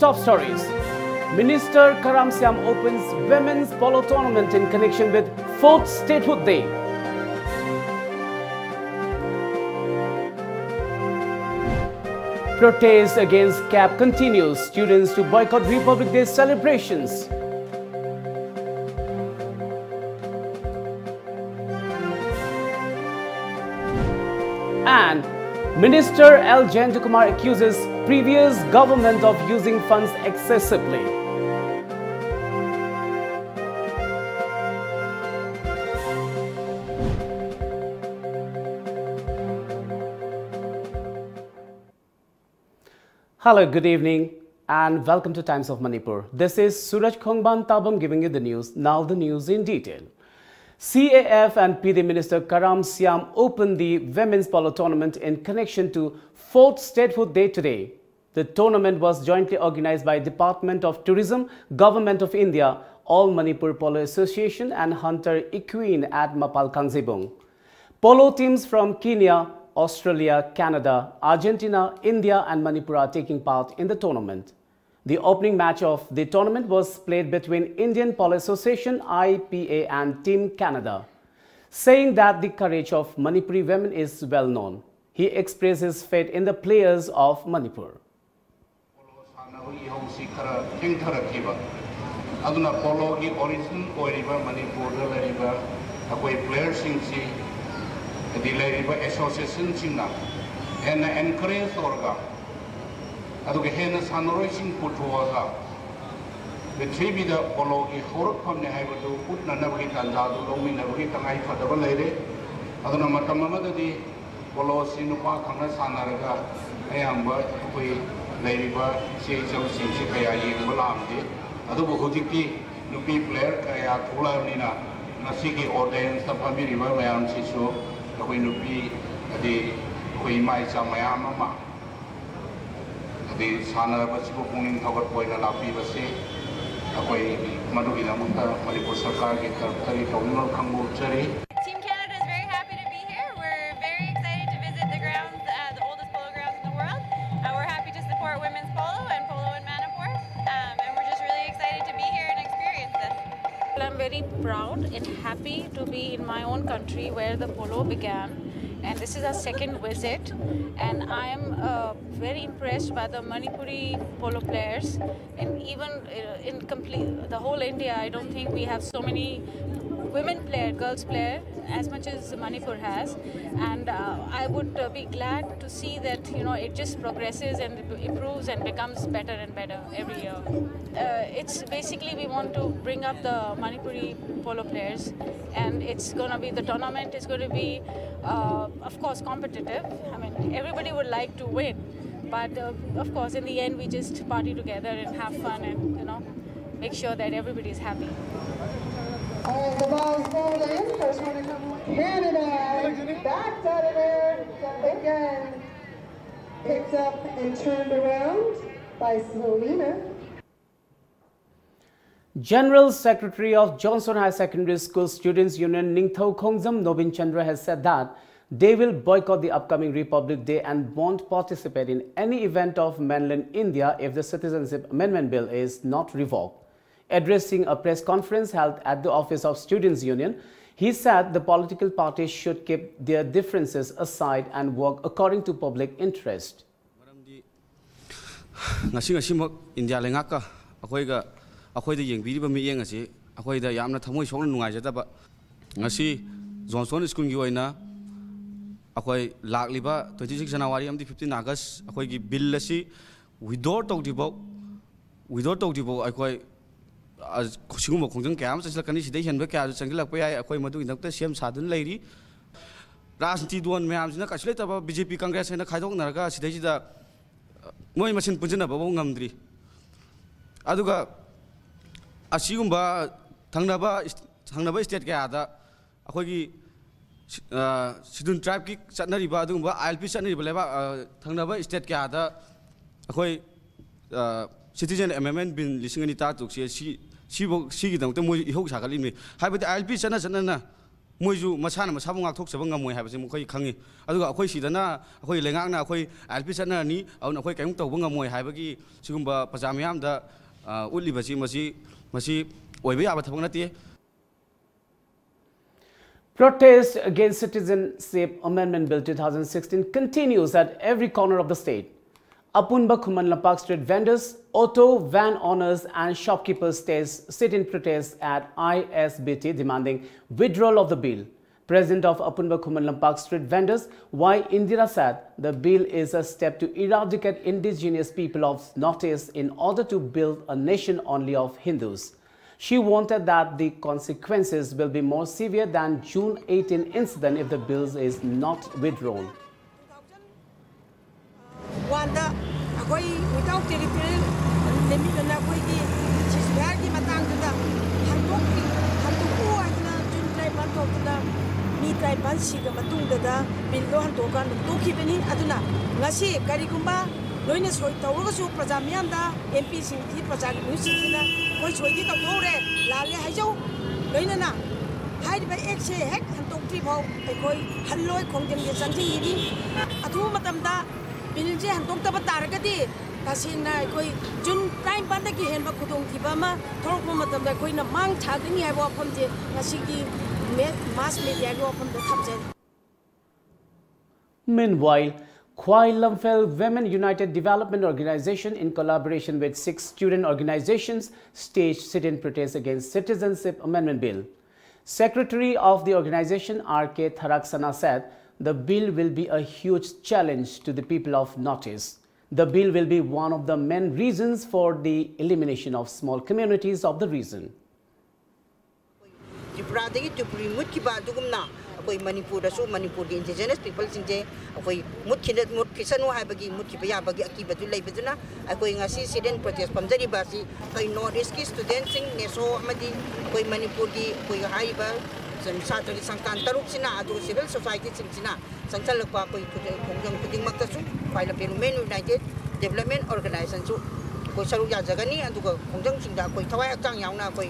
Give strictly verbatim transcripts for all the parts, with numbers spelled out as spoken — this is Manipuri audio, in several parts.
Top stories. Minister Karam Syam opens Women's Polo Tournament in connection with fourth Statehood Day. Protest against CAB continues. Students to boycott Republic Day celebrations. And Minister L Jayantakumar accuses previous government of using funds excessively. Hello, good evening, and welcome to Times of Manipur. This is Suraj Khongban Tabam giving you the news. Now the news in detail. CAF and PD Minister Karam Syam opened the Women's Polo Tournament in connection to fourth Statehood Day today. The tournament was jointly organized by Department of Tourism, Government of India, All Manipur Polo Association and Hunter Equine at Mapal Kangzibong. Polo teams from Kenya, Australia, Canada, Argentina, India and Manipur are taking part in the tournament. The opening match of the tournament was played between Indian Polo Association, I P A, and Team Canada. Saying that the courage of Manipuri women is well known, he expressed his faith in the players of Manipur. Polo ꯁꯥꯟꯅꯕꯒꯤ ꯏꯍꯧꯁꯤ ꯈꯔ ꯊꯦꯡꯊꯔꯛꯈꯤꯕ꯫ ꯑꯗꯨꯅ ꯄꯣꯂꯣꯒꯤ ꯑꯣꯔꯤꯖꯤꯟ ꯑꯣꯏꯔꯤꯕ ꯃꯅꯤꯄꯨꯔꯗ ꯂꯩꯔꯤꯕ ꯑꯩꯈꯣꯏ ꯄ꯭ꯂꯦꯌꯔꯁꯤꯡꯁꯤ, ꯍꯥꯏꯗꯤ ꯂꯩꯔꯤꯕ ꯑꯦꯁꯣꯁꯤꯌꯦꯁꯟꯁꯤꯡꯅ ꯍꯦꯟꯅ ꯑꯦꯟꯀꯔꯦꯖ ꯇꯧꯔꯒ, ꯑꯗꯨꯒ ꯍꯦꯟꯅ ꯁꯥꯟꯅꯔꯣꯏꯁꯤꯡ ꯄꯨꯊꯣꯛꯑꯒ, ꯄ꯭ꯔꯤꯊꯤꯕꯤꯗ ꯄꯣꯂꯣꯒꯤ ꯍꯧꯔꯛꯐꯝꯅꯤ ꯍꯥꯏꯕꯗꯨ ꯎꯠꯅꯅꯕꯒꯤ ꯇꯥꯟꯖꯥꯗꯨ ꯂꯧꯃꯤꯟꯅꯕꯒꯤ ꯇꯉꯥꯏ ꯐꯗꯕ ꯂꯩꯔꯦ꯫ ꯑꯗꯨꯅ ꯃꯇꯝ ꯑꯃꯗꯗꯤ ꯄꯣꯂꯣ ꯑꯁꯤ ꯅꯨꯄꯥ ꯈꯛꯅ ꯁꯥꯟꯅꯔꯒ ꯑꯌꯥꯝꯕ ꯑꯩꯈꯣꯏ ꯂꯩꯔꯤꯕ ꯏꯆꯦ ꯏꯆꯜꯁꯤꯡꯁꯤ ꯀꯌꯥ ꯌꯦꯡꯕ ꯂꯥꯛꯑꯝꯗꯦ꯫ ꯑꯗꯨꯕꯨ ꯍꯧꯖꯤꯛꯇꯤ ꯅꯨꯄꯤ ꯄ꯭ꯂꯦꯌꯔ ꯀꯌꯥ ꯊꯣꯛꯂꯛꯑꯕꯅꯤꯅ ꯉꯁꯤꯒꯤ ꯑꯣꯗꯤꯌꯦꯟꯁꯇ ꯐꯝꯕꯤꯔꯤꯕ ꯃꯌꯥꯝꯁꯤꯁꯨ ꯑꯩꯈꯣꯏ ꯅꯨꯄꯤ, ꯍꯥꯏꯗꯤ ꯑꯩꯈꯣꯏ ꯏꯃꯥ ꯏꯆꯥ ꯃꯌꯥꯝ ꯑꯃ, ꯍꯥꯏꯗꯤ ꯁꯥꯟꯅꯕꯁꯤꯕꯨ ꯄꯨꯛꯅꯤꯡ ꯊꯧꯒꯠꯄ ꯑꯣꯏꯅ ꯂꯥꯛꯄꯤꯕꯁꯤ ꯑꯩꯈꯣꯏ ꯃꯗꯨꯒꯤꯗꯃꯛꯇ ꯃꯅꯤꯄꯨꯔ ꯁꯔꯀꯥꯔꯒꯤ ꯇꯔꯐꯇꯒꯤ ꯇꯧꯅꯤꯡꯕ ꯈꯪꯕ ꯎꯠꯆꯔꯤ꯫ Team Canada is very happy to be here. We're very excited to visit the grounds, uh, the oldest polo grounds in the world. Uh, we're happy to support women's polo and polo in Manipur. Proud and happy to be in my own country where the polo began. And this is our second visit. And I am uh, very impressed by the Manipuri polo players. And even uh, in complete the whole India, I don't think we have so many women player, girls player, as much as Manipur has. And uh, I would uh, be glad to see that, you know, it just progresses and improves and becomes better and better every year. Uh, it's basically we want to bring up the Manipuri polo players, and it's going to be, the tournament is going to be, uh, of course, competitive. I mean, everybody would like to win, but uh, of course, in the end, we just party together and have fun and, you know, make sure that everybody is happy. All right, the ball's rolled in. First one to come, Canada. Backed out of there again. Picked up and turned around by Selena. General Secretary of Johnson High Secondary School Students Union, Ningthou Khongjam Nobin Chandra, has said that they will boycott the upcoming Republic Day and won't participate in any event of mainland India if the Citizenship Amendment Bill is not revoked. Addressing a press conference held at the office of Students Union, he said the political parties should keep their differences aside and work according to public interest. ꯉꯁꯤ ꯉꯁꯤꯃꯛ ꯏꯟꯗꯤꯌꯥ ꯂꯩꯉꯥꯛꯀ ꯑꯩꯈꯣꯏꯒ ꯑꯩꯈꯣꯏꯗ ꯌꯦꯡꯕꯤꯔꯤꯕ ꯃꯤꯠꯌꯦꯡ ꯑꯁꯤ ꯑꯩꯈꯣꯏꯗ ꯌꯥꯝꯅ ꯊꯃꯣꯏ ꯁꯣꯛꯅ ꯅꯨꯡꯉꯥꯏꯖꯗꯕ꯫ ꯉꯁꯤ ꯖꯣꯟꯁꯇꯣꯟ ꯁ꯭ꯀꯨꯜꯒꯤ ꯑꯣꯏꯅ ꯑꯩꯈꯣꯏ ꯂꯥꯛꯂꯤꯕ twenty six January ꯑꯃꯗꯤ fifteen August ꯑꯩꯈꯣꯏꯒꯤ ꯕꯤꯜ ꯑꯁꯤ ꯋꯤꯗ꯭ꯔꯣ ꯇꯧꯗ꯭ꯔꯤꯐꯥꯎ ꯋꯤꯗ꯭ꯔꯣ ꯇꯧꯗ꯭ꯔꯤꯐꯥꯎ ꯑꯩꯈꯣꯏ ꯁꯤꯒꯨꯝꯕ ꯈꯣꯡꯖꯪ ꯀꯌꯥ ꯑꯃ ꯆꯪꯁꯤꯜꯂꯛꯀꯅꯤ꯫ ꯁꯤꯗꯩ ꯍꯦꯟꯕ ꯀꯌꯥꯁꯨ ꯆꯪꯁꯤꯜꯂꯛꯄ ꯌꯥꯏ꯫ ꯑꯩꯈꯣꯏ ꯃꯗꯨꯒꯤꯗꯃꯛꯇ ꯁꯦꯝ ꯁꯥꯗꯨꯅ ꯂꯩꯔꯤ꯫ ꯔꯥꯖꯅꯤꯇꯤ ꯗꯣꯟ ꯃꯌꯥꯝꯁꯤꯅ ꯀꯩꯁꯨ ꯂꯩꯇꯕ BJP Congress ꯍꯥꯏꯅ ꯈꯥꯏꯗꯣꯛꯅꯔꯒ ꯁꯤꯗꯩꯁꯤꯗ ꯃꯣꯏ ꯃꯁꯦꯟ ꯄꯨꯟꯁꯤꯟꯅꯕꯐꯥꯎ ꯉꯝꯗ꯭ꯔꯤ꯫ ꯑꯗꯨꯒ ꯑꯁꯤꯒꯨꯝꯕ ꯊꯪꯅꯕ ꯊꯪꯅꯕ state ꯀꯌꯥꯗ ꯑꯩꯈꯣꯏꯒꯤ Scheduled Tribeꯀꯤ ꯆꯠꯅꯔꯤꯕ ꯑꯗꯨꯒꯨꯝꯕ ILP ꯆꯠꯅꯔꯤꯕ ꯂꯩꯕꯥꯛ ꯊꯪꯅꯕ state ꯀꯌꯥꯗ ꯑꯩꯈꯣꯏ Citizen Amendment Bill ꯂꯤꯁꯤꯡ ꯑꯅꯤ ꯇꯔꯥ ꯇꯔꯨꯛꯁꯦ ꯁꯤ ꯁꯤꯐꯧ ꯁꯤꯒꯤꯗꯃꯛꯇ ꯃꯣꯏꯁꯨ ꯏꯍꯧ ꯁꯥꯒꯠꯂꯤꯕꯅꯤ꯫ ꯍꯥꯏꯕꯗꯤ ILP ꯆꯠꯅ ꯆꯠꯅꯅ ꯃꯣꯏꯁꯨ ꯃꯁꯥꯅ ꯃꯁꯥꯕꯨ ꯉꯥꯛꯊꯣꯛꯆꯕ ꯉꯝꯃꯣꯏ ꯍꯥꯏꯕꯁꯤ ꯃꯈꯣꯏ ꯈꯪꯉꯤ꯫ ꯑꯗꯨꯒ ꯑꯩꯈꯣꯏ ꯁꯤꯗꯅ ꯑꯩꯈꯣꯏ ꯂꯩꯉꯥꯛꯅ ꯑꯩꯈꯣꯏ ILP ꯆꯠꯅꯔꯅꯤ, ꯑꯗꯨꯅ ꯑꯩꯈꯣꯏ ꯀꯔꯤꯝ ꯇꯧꯕ ꯉꯝꯃꯣꯏ ꯍꯥꯏꯕꯒꯤ ꯁꯤꯒꯨꯝꯕ ꯄ꯭ꯔꯖꯥ ꯃꯤꯌꯥꯝꯗ ꯎꯠꯂꯤꯕꯁꯤ ꯃꯁꯤ ꯃꯁꯤ ꯑꯣꯏꯕ ꯌꯥꯕ ꯊꯕꯛ ꯅꯠꯇꯦ꯫ Protest against Citizenship Amendment Bill two thousand sixteen continues at every corner of the state. Apunba Khuman Lampak street vendors, auto, van owners, and shopkeepers stay, sit in protest at I S B T demanding withdrawal of the bill. President of Apunba Khuman Lampak street vendors, Y Indira, said the bill is a step to eradicate indigenous people of Northeast in order to build a nation only of Hindus. She warned that the consequences will be more severe than June eighteen incident if the bill is not withdrawn. One ꯑꯩꯈꯣꯏ without territorial limit ꯑꯩꯈꯣꯏꯒꯤ ceasefire ꯒꯤ ꯃꯇꯥꯡꯗꯨꯗ ꯍꯟꯗꯣꯛꯄꯤ ꯍꯟꯗꯣꯛꯎ ꯍꯥꯏꯗꯅ ꯖꯨꯟ ꯇꯔꯥꯅꯤꯄꯥꯟ ꯊꯣꯛꯇꯨꯅ ꯃꯤ ꯇꯔꯥꯅꯤꯄꯥꯟ ꯁꯤꯔꯕ ꯃꯇꯨꯡꯗꯗ ꯕꯤꯜꯗꯣ ꯍꯟꯗꯣꯛꯑꯀꯥꯟꯗ ꯇꯣꯛꯈꯤꯕꯅꯤ꯫ ꯑꯗꯨꯅ ꯉꯁꯤ ꯀꯔꯤꯒꯨꯝꯕ ꯂꯣꯏꯅ ꯁꯣꯏ ꯇꯧꯔꯒꯁꯨ ꯄ꯭ꯔꯖꯥ ꯃꯤꯌꯥꯝꯗ, ꯑꯦꯝ ꯄꯤꯁꯤꯡꯒꯤ, ꯄ꯭ꯔꯖꯥꯒꯤ ꯃꯤꯍꯨꯠꯁꯤꯡꯁꯤꯅ ꯑꯩꯈꯣꯏ ꯁꯣꯏꯗꯤ ꯇꯧꯊꯣꯛꯎꯔꯦ, ꯂꯥꯜꯂꯦ ꯍꯥꯏꯖꯧ꯫ ꯂꯣꯏꯅꯅ ꯍꯥꯏꯔꯤꯕ ꯑꯦꯛꯁꯦ ꯍꯦꯛ ꯍꯟꯗꯣꯛꯇ꯭ꯔꯤ ꯐꯥꯎ ꯑꯩꯈꯣꯏ ꯍꯜꯂꯣꯏ, ꯈꯣꯡꯖꯪꯁꯦ ꯆꯪꯁꯤꯟꯈꯤꯅꯤ꯫ ꯑꯊꯨꯕ ꯃꯇꯝꯗ ꯕꯤꯜꯁꯦ ꯍꯟꯗꯣꯛꯇꯕ ꯇꯥꯔꯒꯗꯤ ꯇꯁꯦꯡꯅ ꯑꯩꯈꯣꯏ ꯖꯨꯟ ꯇꯔꯥꯅꯤꯄꯥꯟꯗꯒꯤ ꯍꯦꯟꯕ ꯈꯨꯗꯣꯡꯊꯤꯕ ꯑꯃ ꯊꯣꯛꯂꯛꯄ ꯃꯇꯝꯗ ꯑꯩꯈꯣꯏꯅ ꯃꯥꯡ ꯊꯥꯒꯅꯤ ꯍꯥꯏꯕ ꯋꯥꯐꯝꯁꯦ ꯉꯁꯤꯒꯤ ꯃꯦ-, mass media ꯒꯤ ꯋꯥꯐꯝꯗ ꯊꯝꯖꯔꯤ꯫ Meanwhile, Khwai Lamphel Women United Development Organization, in collaboration with six student organizations, staged sit-in protest against Citizenship Amendment Bill. Secretary of the organization, R K Tharaksana, said the bill will be a huge challenge to the people of Northeast. The bill will be one of the main reasons for the elimination of small communities of the region. ꯇ꯭ꯔꯤꯄꯨꯔꯥꯗꯒꯤ Tripuri ꯃꯨꯠꯈꯤꯕ ꯑꯗꯨꯒꯨꯝꯅ ꯑꯩꯈꯣꯏ ꯃꯅꯤꯄꯨꯔꯗꯁꯨ ꯃꯅꯤꯄꯨꯔꯒꯤ indigenous people ꯁꯤꯡꯁꯦ ꯑꯩꯈꯣꯏ ꯃꯨꯠꯈꯤꯅ-, ꯃꯨꯠꯈꯤꯁꯅꯨ ꯍꯥꯏꯕꯒꯤ, ꯃꯨꯠꯈꯤꯕ ꯌꯥꯕꯒꯤ ꯑꯀꯤꯕꯗꯨ ꯂꯩꯕꯗꯨꯅ ꯑꯩꯈꯣꯏ ꯉꯁꯤ sit-in protest ꯐꯝꯖꯔꯤꯕ ꯑꯁꯤ ꯑꯩꯈꯣꯏ North East ꯀꯤ student ꯁꯤꯡ, ꯅꯦꯁꯣ ꯑꯃꯗꯤ ꯑꯩꯈꯣꯏ ꯃꯅꯤꯄꯨꯔꯒꯤ ꯑꯩꯈꯣꯏ ꯍꯥꯏꯔꯤꯕ ꯁꯥꯇ꯭ꯔꯒꯤ ꯁꯪꯁꯊꯥꯟ ꯇꯔꯨꯛꯁꯤꯅ, ꯑꯗꯨꯒ civil society ꯁꯤꯡꯁꯤꯅ ꯆꯪꯁꯤꯜꯂꯛꯄ ꯑꯩꯈꯣꯏ ꯈꯨꯗ-, ꯈꯣꯡꯖꯪ ꯈꯨꯗꯤꯡꯃꯛꯇꯁꯨ ꯈ꯭ꯋꯥꯏ ꯂꯝꯐꯦꯜ Women United Development Organization ꯁꯨ ꯑꯩꯈꯣꯏ ꯁꯔꯨꯛ ꯌꯥꯖꯒꯅꯤ꯫ ꯑꯗꯨꯒ ꯈꯣꯡꯖꯪꯁꯤꯡꯗ ꯑꯩꯈꯣꯏ ꯊꯋꯥꯏ ꯍꯛꯆꯥꯡ ꯌꯥꯎꯅ ꯑꯩꯈꯣꯏ,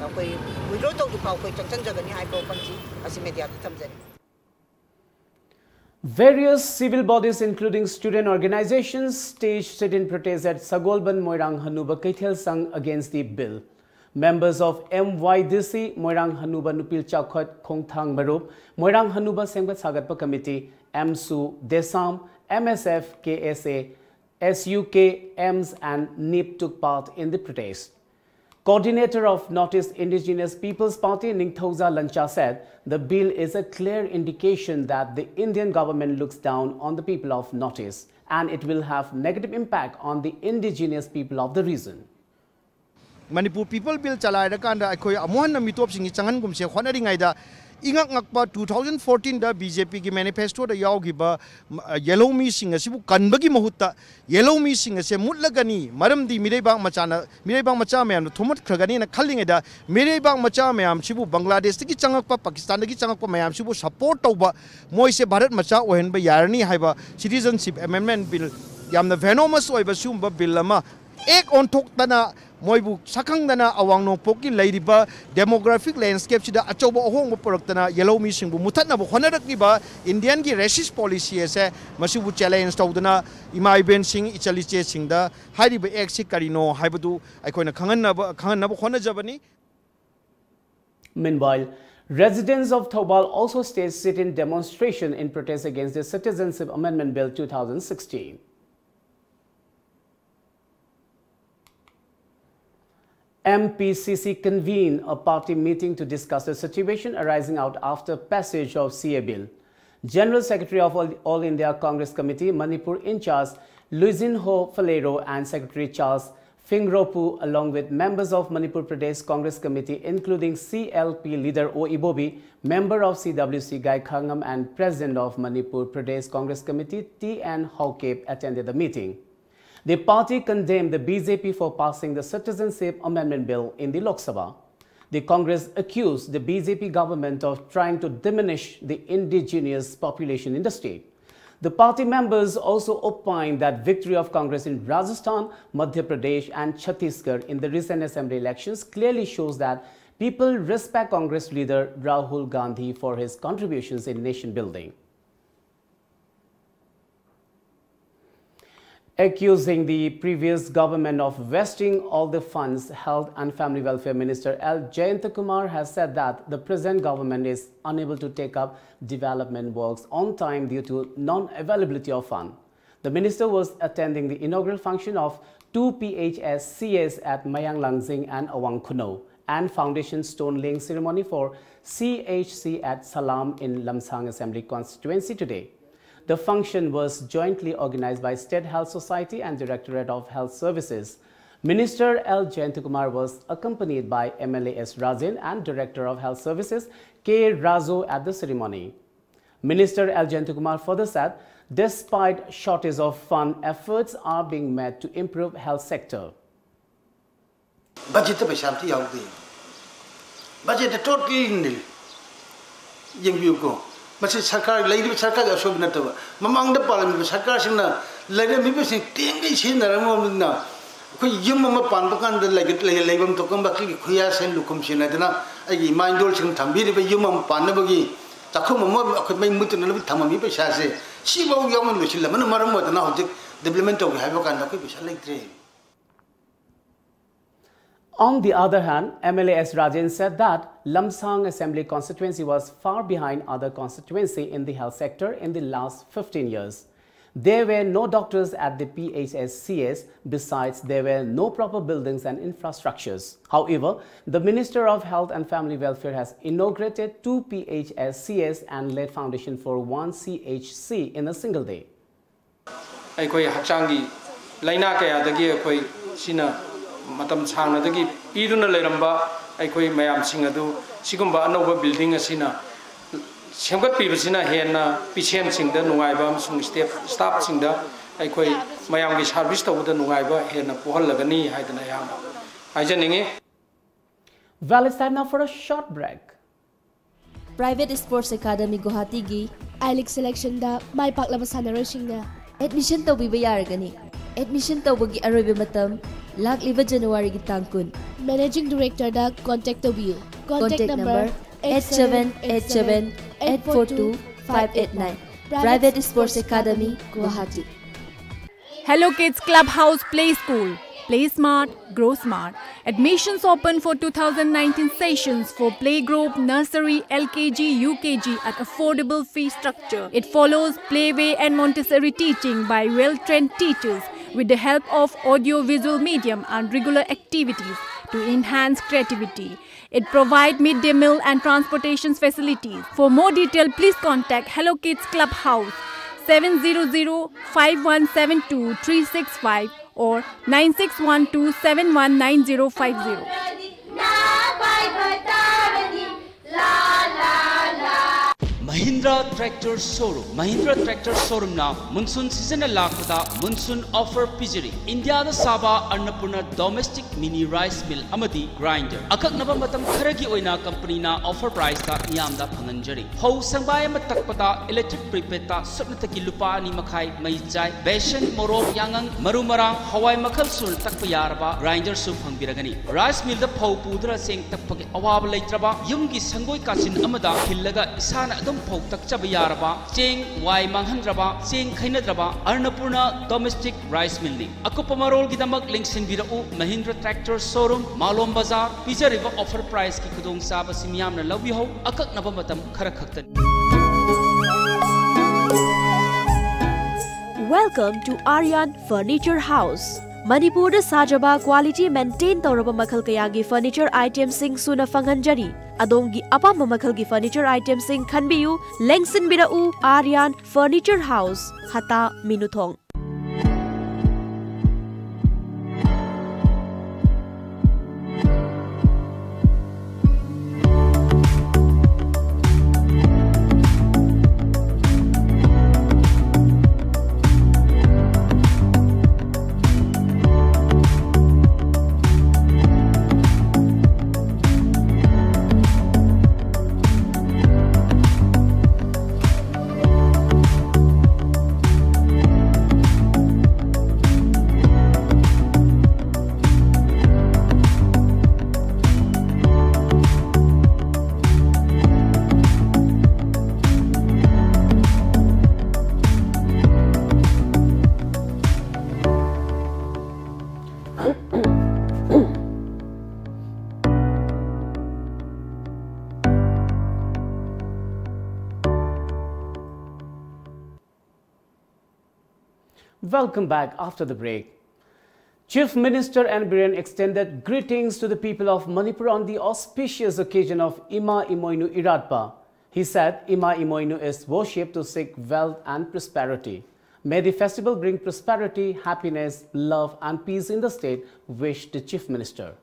ꯑꯩꯈꯣꯏ withdraw ꯇꯧꯗ꯭ꯔꯤꯐꯥꯎ ꯑꯩꯈꯣꯏ ꯆꯪꯁꯤꯟꯖꯒꯅꯤ ꯍꯥꯏꯕ ꯋꯥꯐꯝꯁꯤ ꯑꯁꯤ media ꯗ ꯊꯝꯖꯔꯤ꯫ Various civil bodies, including student organizations, staged sit-in protest at Sagolband Moirang Hanuba Keithel Sangh against the bill. Members of M Y D C, Moirang Hanuba Nupil Chakhot Khongthang Marup, Moirang Hanuba Semgat Sagatpa Committee, M S U, DESAM, M S F, K S A, S U K, EMS and NIP took part in the protest. Coordinator of Northeast Indigenous People's Party, Ningthouja Lancha, said the bill is a clear indication that the Indian government looks down on the people of Northeast and it will have negative impact on the indigenous people of the region. Manipur people bill ꯆꯂꯥꯏꯔꯀꯥꯟꯗ ꯑꯩꯈꯣꯏ ꯑꯃꯨꯛ ꯍꯟꯅ ꯃꯤꯇꯣꯞꯁꯤꯡꯒꯤ ꯆꯪꯍꯟꯒꯨꯝꯁꯦ ꯍꯣꯠꯅꯔꯤꯉꯩꯗ, ꯏꯉꯛ ꯉꯛꯄ two thousand fourteenꯗ BJPꯒꯤ manifestoꯗ ꯌꯥꯎꯈꯤꯕ ꯌꯦꯜꯍꯧ ꯃꯤꯁꯤꯡ ꯑꯁꯤꯕꯨ ꯀꯟꯕꯒꯤ ꯃꯍꯨꯠꯇ ꯌꯦꯜꯍꯧ ꯃꯤꯁꯤꯡ ꯑꯁꯦ ꯃꯨꯠꯂꯒꯅꯤ, ꯃꯔꯝꯗꯤ ꯃꯤꯔꯩꯕꯥꯛ ꯃꯆꯥꯅ, ꯃꯤꯔꯩꯕꯥꯛ ꯃꯆꯥ ꯃꯌꯥꯝꯅ ꯊꯨꯝꯍꯠꯈ꯭ꯔꯒꯅꯤꯅ ꯈꯜꯂꯤꯉꯩꯗ, ꯃꯤꯔꯩꯕꯥꯛ ꯃꯆꯥ ꯃꯌꯥꯝꯁꯤꯕꯨ, ꯕꯪꯒ꯭ꯂꯥꯗꯦꯁꯇꯒꯤ ꯆꯪꯉꯛꯄ, ꯄꯥꯀꯤꯁꯇꯥꯟꯗꯒꯤ ꯆꯪꯉꯛꯄ ꯃꯌꯥꯝꯁꯤꯕꯨ support ꯇꯧꯕ, ꯃꯣꯏꯁꯦ ꯚꯥꯔꯠ ꯃꯆꯥ ꯑꯣꯏꯍꯟꯕ ꯌꯥꯔꯅꯤ ꯍꯥꯏꯕ Citizenship Amendment Bill, ꯌꯥꯝꯅ venomous ꯑꯣꯏꯕ ꯁꯤꯒꯨꯝꯕ bill ꯑꯃ ꯑꯦꯛ ꯑꯣꯟꯊꯣꯛꯇꯅ ꯃꯣꯏꯕꯨ ꯁꯛꯈꯪꯗꯅ ꯑꯋꯥꯡ ꯅꯣꯡꯄꯣꯛꯀꯤ ꯂꯩꯔꯤꯕ demographic landscapeꯁꯤꯗ ꯑꯆꯧꯕ ꯑꯍꯣꯡꯕ ꯄꯨꯔꯛꯇꯅ ꯌꯦꯜꯍꯧ ꯃꯤꯁꯤꯡꯕꯨ ꯃꯨꯊꯠꯅꯕ ꯍꯣꯠꯅꯔꯛꯂꯤꯕ Indiaꯒꯤ racist policy ꯑꯁꯦ, ꯃꯁꯤꯕꯨ challenge ꯇꯧꯗꯅ ꯏꯃꯥ ꯏꯕꯦꯟꯁꯤꯡ, ꯏꯆꯜ ꯏꯆꯦꯁꯤꯡꯗ ꯍꯥꯏꯔꯤꯕ actꯁꯤ ꯀꯔꯤꯅꯣ ꯍꯥꯏꯕꯗꯨ ꯑꯩꯈꯣꯏꯅ ꯈꯪꯍꯟꯅꯕ, ꯈꯪꯍꯟꯅꯕ ꯍꯣꯠꯅꯖꯕꯅꯤ꯫ Meanwhile, residents of Thoubal also staged sit-in demonstration in protest against the Citizenship Amendment Bill two thousand sixteen. M P C C convened a party meeting to discuss the situation arising out after passage of C A Bill. General Secretary of All, All India Congress Committee, Manipur in charge, Luizinho Falero and Secretary Charles Fingropu, along with members of Manipur Pradesh Congress Committee, including C L P leader O Ibobi, member of C W C Gai Khangam, and president of Manipur Pradesh Congress Committee, T N Haokip, attended the meeting. The party condemned the B J P for passing the Citizenship Amendment Bill in the Lok Sabha. The Congress accused the B J P government of trying to diminish the indigenous population in the state. The party members also opined that victory of Congress in Rajasthan, Madhya Pradesh and Chhattisgarh in the recent assembly elections clearly shows that people respect Congress leader Rahul Gandhi for his contributions in nation building. Accusing the previous government of wasting all the funds, Health and Family Welfare Minister L Jayantakumar has said that the present government is unable to take up development works on time due to non-availability of fund. The minister was attending the inaugural function of two P H S Cs at Mayanglangzing and Awang Khunou and foundation stone laying ceremony for C H C at Salam in Lamsang Assembly Constituency today. The function was jointly organized by State Health Society and Directorate of Health Services. Minister L Jayantakumar was accompanied by M L A S Rajen and Director of Health Services K Razo at the ceremony. Minister L Jayantakumar further said, despite shortage of fund, efforts are being made to improve health sector. ꯕꯖꯦꯠꯇ ꯄꯩꯁꯥ ꯑꯝꯇ ꯌꯥꯎꯗꯦ꯫ ꯕꯖꯦꯠꯇ ꯇꯣꯇꯦꯜꯂꯤ ꯅꯤꯜ꯫ ꯌꯦꯡꯕꯤꯌꯨꯀꯣ, ꯃꯁꯤ ꯁꯔꯀꯥꯔ, ꯂꯩꯔꯤꯕ ꯁꯔꯀꯥꯔꯒꯤ ꯑꯁꯣꯏꯕ ꯅꯠꯇꯕ, ꯃꯃꯥꯡꯗ ꯄꯥꯜꯂꯝꯃꯤꯕ ꯁꯔꯀꯥꯔꯁꯤꯡꯅ ꯂꯩꯔꯝꯃꯤꯕꯁꯤꯡ ꯇꯦꯡꯒꯩ ꯁꯤꯖꯤꯟꯅꯔꯝꯃꯕꯅꯤꯅ, ꯑꯩꯈꯣꯏ ꯌꯨꯝ ꯑꯃ ꯄꯥꯟꯕ ꯀꯥꯟꯗ ꯂꯩꯒ-, ꯂꯩ-, ꯂꯩꯐꯝ ꯊꯣꯛꯄ ꯃꯈꯜꯒꯤ ꯈꯨꯌꯥꯁꯦ ꯂꯨꯈꯨꯝ ꯁꯦꯟꯅꯗꯅ ꯑꯩꯒꯤ ꯏꯃꯥ ꯏꯟꯗꯣꯜꯁꯤꯡ ꯊꯝꯕꯤꯔꯤꯕ ꯌꯨꯝ ꯑꯃ ꯄꯥꯟꯅꯕꯒꯤ ꯆꯥꯛꯈꯨꯝ ꯑꯃ ꯑꯩꯈꯣꯏ ꯃꯩ ꯃꯨꯠꯇꯅꯕ ꯊꯝꯃꯝꯃꯤ ꯄꯩꯁꯥꯁꯦ ꯁꯤꯐꯥꯎ ꯌꯥꯎꯅ ꯂꯣꯏꯁꯤꯜꯂꯝꯕꯅ ꯃꯔꯝ ꯑꯣꯏꯗꯅ ꯍꯧꯖꯤꯛ ꯗꯤꯕ꯭ꯂꯞꯃꯦꯟ ꯇꯧꯒꯦ ꯍꯥꯏꯕ ꯀꯥꯟꯗ ꯑꯩꯈꯣꯏ ꯄꯩꯁꯥ ꯂꯩꯇ꯭ꯔꯦ꯫ On the other hand, M L A S Rajen said that Lamsang Assembly Constituency was far behind other constituency in the health sector in the last fifteen years. There were no doctors at the P H S Cs. Besides, there were no proper buildings and infrastructures. However, the Minister of Health and Family Welfare has inaugurated two P H S Cs and laid foundation for one C H C in a single day. ꯑꯩꯈꯣꯏ ꯍꯛꯆꯥꯡꯒꯤ ꯂꯥꯏꯅꯥ ꯀꯌꯥꯗꯒꯤ ꯑꯩꯈꯣꯏ ꯁꯤꯅ ꯃꯇꯝ ꯁꯥꯡꯅꯗꯒꯤ ꯄꯤꯗꯨꯅ ꯂꯩꯔꯝꯕ ꯑꯩꯈꯣꯏ ꯃꯌꯥꯝꯁꯤꯡ ꯑꯗꯨ ꯁꯤꯒꯨꯝꯕ ꯑꯅꯧꯕ ꯕꯤꯜꯗꯤꯡ ꯑꯁꯤꯅ ꯁꯦꯝꯒꯠꯄꯤꯕꯁꯤꯅ ꯍꯦꯟꯅ ꯄꯦꯁꯦꯟꯁꯤꯡꯗ ꯅꯨꯡꯉꯥꯏꯕ ꯑꯃꯁꯨꯡ ꯁ꯭ꯇꯦꯞ, ꯁ꯭ꯇꯥꯐꯁꯤꯡꯗ ꯑꯩꯈꯣꯏ ꯃꯌꯥꯝꯒꯤ ꯁꯥꯔꯚꯤꯁ ꯇꯧꯕꯗ ꯅꯨꯡꯉꯥꯏꯕ ꯍꯦꯟꯅ ꯄꯣꯛꯍꯜꯂꯒꯅꯤ ꯍꯥꯏꯗꯅ ꯑꯩꯍꯥꯛꯅ ꯍꯥꯏꯖꯅꯤꯡꯉꯤ꯫ Well, it's time now for a short break. Private Sports Academy ꯒꯨꯋꯥꯍꯥꯇꯤꯒꯤ I league ꯁꯦꯂꯦꯛꯁꯟꯗ ꯃꯥꯏ ꯄꯥꯛꯂꯕ ꯁꯥꯟꯅꯔꯣꯏꯁꯤꯡꯅ ꯑꯦꯗꯃꯤꯁꯟ ꯇꯧꯕꯤꯕ ꯌꯥꯔꯒꯅꯤ꯫ ꯑꯦꯗꯃꯤꯁꯟ ꯇꯧꯕꯒꯤ ꯑꯔꯣꯏꯕ ꯃꯇꯝ ꯂꯥꯛꯂꯤꯕ ꯖꯅꯋꯥꯔꯤꯒꯤ ꯇꯥꯡ ꯀꯨꯟ꯫ ꯃꯦꯅꯦꯖꯤꯡ ꯗꯤꯔꯦꯛꯇꯔꯗ ꯀꯣꯟꯇꯦꯛ ꯇꯧꯕꯤꯌꯨ꯫ Contact number eight seven eight seven eight four two five eight nine. Private Sports Academy, Guwahati. Hello Kids Clubhouse Play School. Play smart, grow smart. Admissions open for two thousand nineteen sessions for playgroup, nursery, L K G, U K G at affordable fee structure. It follows playway and Montessori teaching by well-trained teachers with the help of audio-visual medium and regular activities to enhance creativity. It provides midday meal and transportation facilities. For more detail, please contact Hello Kids Clubhouse, seven zero zero five one seven two three six five or nine six one two seven one nine zero five zero. Mahindra Tractor Showroom. Mahindra Tractor Showroomꯅ monsoon seasonꯅ ꯂꯥꯛꯄꯗ monsoon offer ꯄꯤꯖꯔꯤ꯫ ꯏꯟꯗꯤꯌꯥꯗ ꯁꯥꯕ ꯑꯟꯅꯄꯨꯔꯅ domestic mini rice mill ꯑꯃꯗꯤ grinder꯫ ꯑꯀꯛꯅꯕ ꯃꯇꯝ ꯈꯔꯒꯤ ꯑꯣꯏꯅ companyꯅ offer priceꯇ ꯃꯤꯌꯥꯝꯗ ꯐꯪꯍꯟꯖꯔꯤ꯫ ꯐꯧ ꯁꯪꯕꯥꯏ ꯑꯃ ꯇꯛꯄꯗ electric prepaidꯇ ꯁꯨꯞꯅꯇꯒꯤ ꯂꯨꯄꯥ ꯑꯅꯤ ꯃꯈꯥꯏ ꯃꯩ ꯆꯥꯏ꯫ ꯕꯦꯁꯟ, ꯃꯣꯔꯣꯛ, ꯌꯥꯉꯪ, ꯃꯔꯨ ꯃꯔꯥꯡ, ꯍꯋꯥꯏ ꯃꯈꯜ ꯁꯨꯅ ꯇꯛꯄ ꯌꯥꯔꯕ grinderꯁꯨ ꯐꯪꯕꯤꯔꯒꯅꯤ꯫ Rice millꯗ ꯐꯧ ꯄꯨꯗꯨꯅ ꯆꯦꯡ ꯇꯛꯄꯒꯤ ꯑꯋꯥꯕ ꯂꯩꯇ꯭ꯔꯕ, ꯌꯨꯝꯒꯤ ꯁꯪꯒꯣꯏ ꯀꯥꯆꯤꯟ ꯑꯃꯗ ꯈꯤꯜꯂꯒ ꯏꯁꯥꯅ ꯑꯗꯨꯝ ꯐꯧ ꯇꯛꯆꯕ ꯌꯥꯔꯕ, ꯆꯦꯡ ꯋꯥꯏ ꯃꯥꯡꯍꯟꯗ꯭ꯔꯕ, ꯆꯦꯡ ꯈꯩꯅꯗ꯭ꯔꯕ ꯑꯟꯅꯄꯨꯔꯅ domestic rice millꯅꯤ꯫ ꯑꯀꯨꯞꯄ ꯃꯔꯣꯜꯒꯤꯗꯃꯛ ꯂꯦꯡꯁꯤꯟꯕꯤꯔꯛꯎ Mahindra Tractor Showroom, ꯃꯥꯂꯣꯝ ꯕꯖꯥꯔ꯫ ꯄꯤꯖꯔꯤꯕ offer priceꯀꯤ ꯈꯨꯗꯣꯡꯆꯥꯕꯁꯤ ꯃꯤꯌꯥꯝꯅ ꯂꯧꯕꯤꯍꯧ, ꯑꯀꯛꯅꯕ ꯃꯇꯝ ꯈꯔ ꯈꯛꯇꯅꯤ꯫ Welcome to Aryan Furniture House. ꯃꯅꯤꯄꯨꯔꯗ ꯁꯥꯖꯕ quality maintain ꯇꯧꯔꯕ ꯃꯈꯜ ꯀꯌꯥꯒꯤ furniture itemꯁꯤꯡ ꯁꯨꯅ ꯐꯪꯍꯟꯖꯔꯤ꯫ ꯑꯗꯣꯝꯒꯤ ꯑꯄꯥꯝꯕ ꯃꯈꯜꯒꯤ furniture itemꯁꯤꯡ ꯈꯟꯕꯤꯌꯨ꯫ ꯂꯦꯡꯁꯤꯟꯕꯤꯔꯛꯎ Aryan Furniture House, ꯍꯇꯥ, ꯃꯤꯅꯨꯊꯣꯡ꯫ Welcome back after the break. Chief Minister N Biren extended greetings to the people of Manipur on the auspicious occasion of Ima Imoinu Iratpa. He said Ima Imoinu is worshipped to seek wealth and prosperity. May the festival bring prosperity, happiness, love and peace in the state, wished the Chief Minister.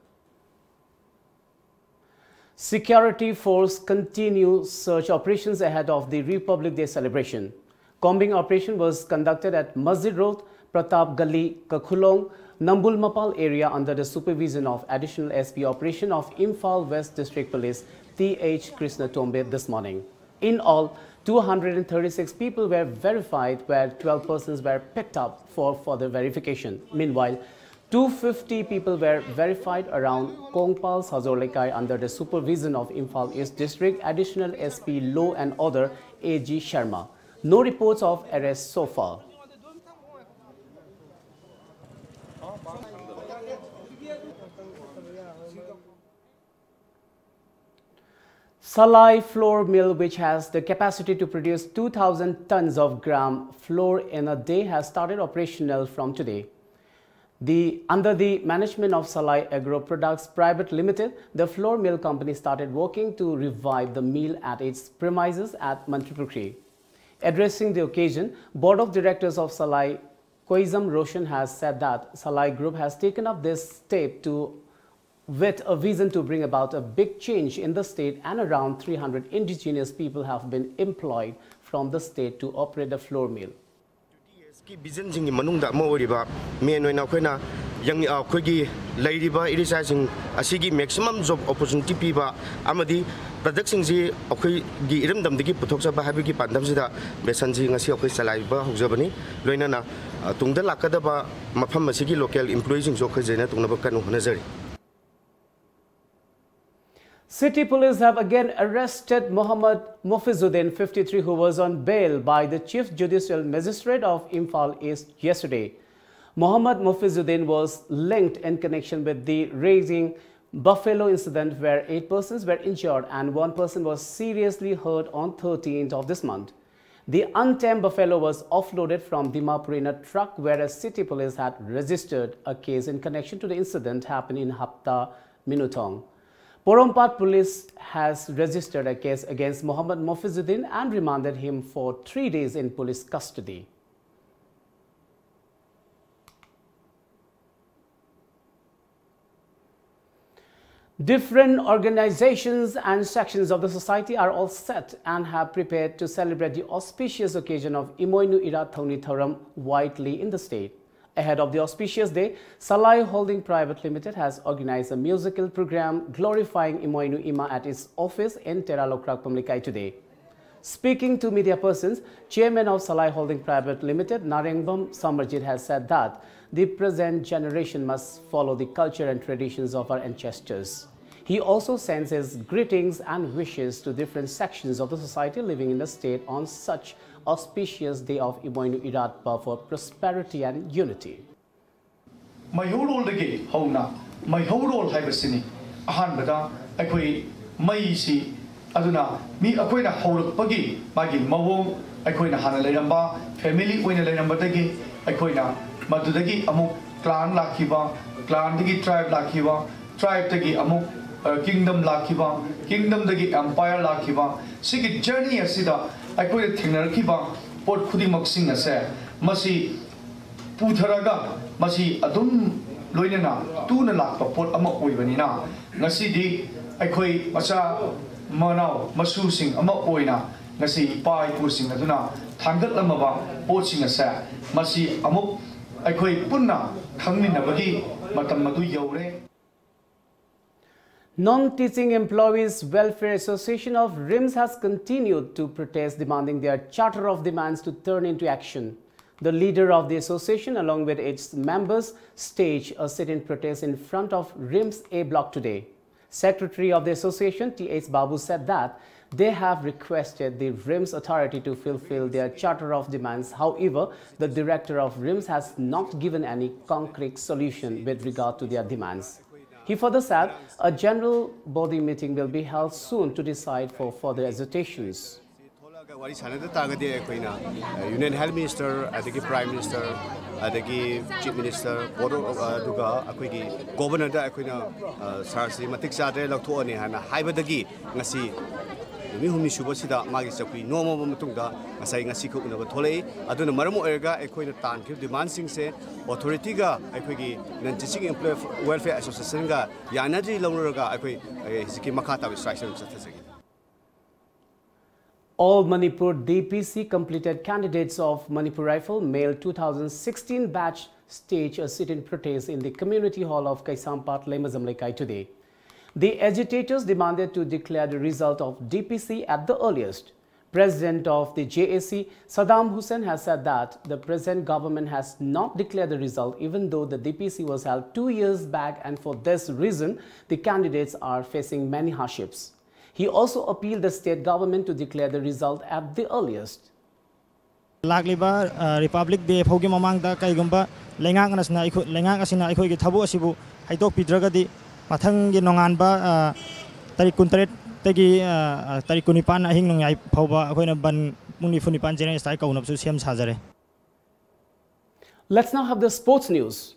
Security force continue search operations ahead of the Republic Day celebration. Combing operation was conducted at Masjid Road, Pratap Gali, Kakhulong, Nambul Mapal area under the supervision of Additional S P Operation of Imphal West District Police T H Krishna Tombe this morning. In all, two hundred thirty-six people were verified, where twelve persons were picked up for further verification. Meanwhile, two fifty people were verified around Kongpal Sajor Lekai under the supervision of Imphal East District Additional S P Law and Order A G Sharma. No reports of arrest so far. Salai flour mill, which has the capacity to produce two thousand tons of gram flour in a day, has started operational from today. The, under the management of Salai Agro Products Private Limited, the flour mill company started working to revive the mill at its premises at Mantripukhri. Addressing the occasion, Board of Directors of Salai, Koizam Roshan, has said that Salai Group has taken up this step to with a vision to bring about a big change in the state, and around three hundred indigenous people have been employed from the state to operate the flour mill. ꯀꯤ ꯚꯤꯖꯟꯁꯤꯡꯒꯤ ꯃꯅꯨꯡꯗ ꯑꯃ ꯑꯣꯏꯔꯤꯕ ꯃꯦꯟ ꯑꯣꯏꯅ ꯑꯩꯈꯣꯏꯅ ꯌꯪ ꯑꯩꯈꯣꯏꯒꯤ ꯂꯩꯔꯤꯕ ꯏꯔꯤꯆꯥꯁꯤꯡ ꯑꯁꯤꯒꯤ ꯃꯦꯛꯁꯤꯃꯝ ꯖꯣꯕ ꯑꯣꯄꯣꯔꯆꯨꯅꯤꯇꯤ ꯄꯤꯕ ꯑꯃꯗꯤ ꯄ꯭ꯔꯗꯛꯁꯤꯡꯁꯤ ꯑꯩꯈꯣꯏꯒꯤ ꯏꯔꯝꯗꯝꯗꯒꯤ ꯄꯨꯊꯣꯛꯆꯕ ꯍꯥꯏꯕꯒꯤ ꯄꯥꯟꯗꯝꯁꯤꯗ ꯕꯦꯁꯟꯁꯤ ꯉꯁꯤ ꯑꯩꯈꯣꯏ ꯆꯂꯥꯏꯕ ꯍꯧꯖꯕꯅꯤ꯫ ꯂꯣꯏꯅꯅ ꯇꯨꯡꯗ ꯂꯥꯛꯀꯗꯕ ꯃꯐꯝ ꯑꯁꯤꯒꯤ ꯂꯣꯀꯦꯜ ꯏꯝꯄ꯭ꯂꯣꯌꯤꯁꯤꯡꯁꯨ ꯑꯩꯈꯣꯏ ꯖꯣꯏꯟ ꯇꯧꯅꯕ ꯀꯟꯅ ꯍꯣꯠꯅꯖꯔꯤ꯫ City police have again arrested Mohammad Mofizuddin, fifty-three, who was on bail by the Chief Judicial Magistrate of Imphal East yesterday. Mohammad Mofizuddin was linked in connection with the raging buffalo incident, where eight persons were injured and one person was seriously hurt on thirteenth of this month. The untamed buffalo was offloaded from Dimapur in a truck, whereas city police had registered a case in connection to the incident happened in Hapta Minuthong. Porompat police has registered a case against Mohammad Mofizuddin and remanded him for three days in police custody. Different organizations and sections of the society are all set and have prepared to celebrate the auspicious occasion of Imoinu Irat Thoni Thoram widely in the state. Ahead of the auspicious day, Salai Holding Private Limited has organized a musical program glorifying Imoinu Ima at its office in Tera Lokrak Pamlikai today. Speaking to media persons, chairman of Salai Holding Private Limited, Narengbam Samarjit, has said that the present generation must follow the culture and traditions of our ancestors. He also sends his greetings and wishes to different sections of the society living in the state on such auspicious day of Imoinu Iratpa for prosperity and unity. ꯃꯩꯍꯧꯔꯣꯜꯗꯒꯤ ꯍꯧꯅ ꯃꯩꯍꯧꯔꯣꯜ ꯍꯥꯏꯕꯁꯤꯅꯤ꯫ ꯑꯍꯥꯟꯕꯗ ꯑꯩꯈꯣꯏ ꯃꯩꯁꯤ, ꯑꯗꯨꯅ ꯃꯤ ꯑꯩꯈꯣꯏꯅ ꯍꯧꯔꯛꯄꯒꯤ ꯃꯥꯒꯤ ꯃꯑꯣꯡ, ꯑꯩꯈꯣꯏꯅ ꯍꯥꯟꯅ ꯂꯩꯔꯝꯕ family ꯑꯣꯏꯅ ꯂꯩꯔꯝꯕꯗꯒꯤ ꯑꯩꯈꯣꯏꯅ ꯃꯗꯨꯗꯒꯤ ꯑꯃꯨꯛ clan ꯂꯥꯛꯈꯤꯕ, clanꯗꯒꯤ tribe ꯂꯥꯛꯈꯤꯕ, tribeꯇꯒꯤ ꯑꯃꯨꯛ kingdom ꯂꯥꯛꯈꯤꯕ, kingdomꯗꯒꯤ empire ꯂꯥꯛꯈꯤꯕ, ꯁꯤꯒꯤ journey ꯑꯁꯤꯗ ꯑꯩꯈꯣꯏꯅ ꯊꯦꯡꯅꯔꯛꯈꯤꯕ ꯄꯣꯠ ꯈꯨꯗꯤꯡꯃꯛꯁꯤꯡ ꯑꯁꯦ ꯃꯁꯤ ꯄꯨꯊꯔꯒ ꯃꯁꯤ ꯑꯗꯨꯝ ꯂꯣꯏꯅꯅ ꯇꯨꯅ ꯂꯥꯛꯄ ꯄꯣꯠ ꯑꯃ ꯑꯣꯏꯕꯅꯤꯅ, ꯉꯁꯤꯗꯤ ꯑꯩꯈꯣꯏ ꯃꯆꯥ ꯃꯅꯥꯎ ꯃꯁꯨꯁꯤꯡ ꯑꯃ ꯑꯣꯏꯅ ꯉꯁꯤ ꯏꯄꯥ ꯏꯄꯨꯁꯤꯡ ꯑꯗꯨꯅ ꯊꯥꯡꯒꯠꯂꯝꯃꯕ ꯄꯣꯠꯁꯤꯡ ꯑꯁꯦ ꯃꯁꯤ ꯑꯃꯨꯛ ꯑꯩꯈꯣꯏ ꯄꯨꯟꯅ ꯈꯪꯃꯤꯟꯅꯕꯒꯤ ꯃꯇꯝ ꯑꯗꯨ ꯌꯧꯔꯦ꯫ Non-Teaching Employees Welfare Association of RIMS has continued to protest, demanding their charter of demands to turn into action. The leader of the association, along with its members, staged a sit-in protest in front of RIMS A Block today. Secretary of the association, T H Babu, said that they have requested the RIMS authority to fulfill their charter of demands. However, the director of RIMS has not given any concrete solution with regard to their demands. He further said a general body meeting will be held soon to decide for further agitations. ꯋꯥꯔꯤ ꯁꯥꯟꯅꯗ ꯇꯥꯔꯒꯗꯤ ꯑꯩꯈꯣꯏꯅ ꯌꯨꯅꯤꯌꯟ ꯍꯦꯜꯊ ꯃꯤꯅꯤꯁꯇꯔ, ꯑꯗꯒꯤ ꯄ꯭ꯔꯥꯏꯝ ꯃꯤꯅꯤꯁꯇꯔ, ꯑꯗꯒꯤ ꯆꯤꯐ ꯃꯤꯅꯤꯁꯇꯔ, ꯕꯣꯔꯗ ꯑꯣꯐ, ꯑꯗꯨꯒ ꯑꯩꯈꯣꯏꯒꯤ ꯒꯣꯕꯔꯅꯔꯗ ꯑꯩꯈꯣꯏꯅ ꯁꯥꯔꯁꯤ ꯃꯇꯤꯛ ꯆꯥꯗ꯭ꯔꯦ, ꯂꯧꯊꯣꯛꯑꯅꯤ ꯍꯥꯏꯅ ꯍꯥꯏꯕꯗꯒꯤ ꯉꯁꯤ ꯅꯨꯃꯤꯠ ꯍꯨꯝꯅꯤ ꯁꯨꯕꯁꯤꯗ ꯃꯥꯒꯤ ꯆꯧꯀ꯭ꯔꯤ ꯅꯣꯝꯃꯕ ꯃꯇꯨꯡꯗ ꯉꯁꯥꯏ ꯉꯁꯤꯈꯛ ꯎꯅꯕ ꯊꯣꯛꯂꯛꯏ꯫ ꯑꯗꯨꯅ ꯃꯔꯝ ꯑꯣꯏꯔꯒ ꯑꯩꯈꯣꯏꯅ ꯇꯥꯟꯈꯤꯕ ꯗꯤꯃꯥꯟꯁꯤꯡꯁꯦ ꯑꯣꯊꯣꯔꯤꯇꯤꯒ ꯑꯩꯈꯣꯏꯒꯤ ꯅꯟ ꯇꯤꯆꯤꯡ ꯏꯝꯄ꯭ꯂꯣꯌꯤ ꯋꯦꯜꯐꯤꯌꯔ ꯑꯦꯁꯣꯁꯤꯌꯦꯁꯟꯒ ꯌꯥꯅꯗ꯭ꯔꯤ ꯂꯧꯅꯔꯒ ꯑꯩꯈꯣꯏ ꯍꯧꯖꯤꯛꯀꯤ ꯃꯈꯥ ꯇꯥꯕ ꯁ꯭ꯇ꯭ꯔꯥꯏꯛꯁꯦ ꯑꯗꯨꯝ ꯆꯠꯊꯖꯒꯦ꯫ All Manipur D P C completed candidates of Manipur Rifle Male two thousand sixteen batch stage a sit-in protest in the community hall of Kaisampad Lemazam Leikai today. The agitators demanded to declare the result of D P C at the earliest. President of the J A C, Saddam Hussein, has said that the present government has not declared the result, even though the D P C was held two years back, and for this reason, the candidates are facing many hardships. He also appealed the state government to declare the result at the earliest. ꯂꯥꯛꯂꯤꯕ ꯔꯤꯄꯕ꯭ꯂꯤꯛ ꯗꯦ ꯐꯥꯎꯒꯤ ꯃꯃꯥꯡꯗ ꯀꯩꯒꯨꯝꯕ ꯂꯩꯉꯥꯛ ꯑꯁꯤꯅ ꯑꯩꯈꯣꯏ ꯂꯩꯉꯥꯛ ꯑꯁꯤꯅ ꯑꯩꯈꯣꯏꯒꯤ ꯊꯕꯛ ꯑꯁꯤꯕꯨ ꯍꯩꯗꯣꯛꯄꯤꯗ꯭ꯔꯒꯗꯤ, ꯃꯊꯪꯒꯤ ꯅꯣꯡꯉꯥꯟꯕ ꯇꯥꯔꯤꯛ ꯀꯨꯟꯇꯔꯦꯠꯇꯒꯤ ꯇꯥꯔꯤꯛ ꯀꯨꯟꯅꯤꯄꯥꯟ ꯑꯍꯤꯡ ꯅꯣꯡꯌꯥꯏ ꯐꯥꯎꯕ ꯑꯩꯈꯣꯏꯅ ꯕꯟ ꯄꯨꯡ ꯅꯤꯐꯨ ꯅꯤꯄꯥꯟ ꯖꯦꯅꯔꯦꯜ ꯁ꯭ꯇ꯭ꯔꯥꯏꯛ ꯀꯧꯅꯕꯁꯨ ꯁꯦꯝ ꯁꯥꯖꯔꯦ꯫ Let's now have the sports news.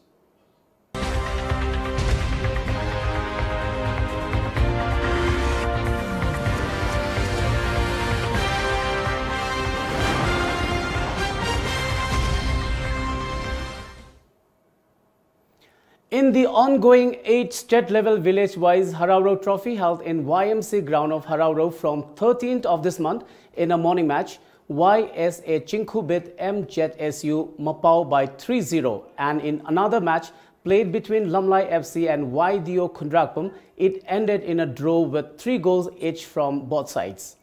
In the ongoing eighth state level village wise Harauro Trophy held in Y M C A ground of Harauro from thirteenth of this month, in a morning match, Y S A Chingkhu beat M Z S U Mapao by three zero, and in another match played between Lamlai F C and Y D O Khundrakpam, it ended in a draw with three goals each from both sides.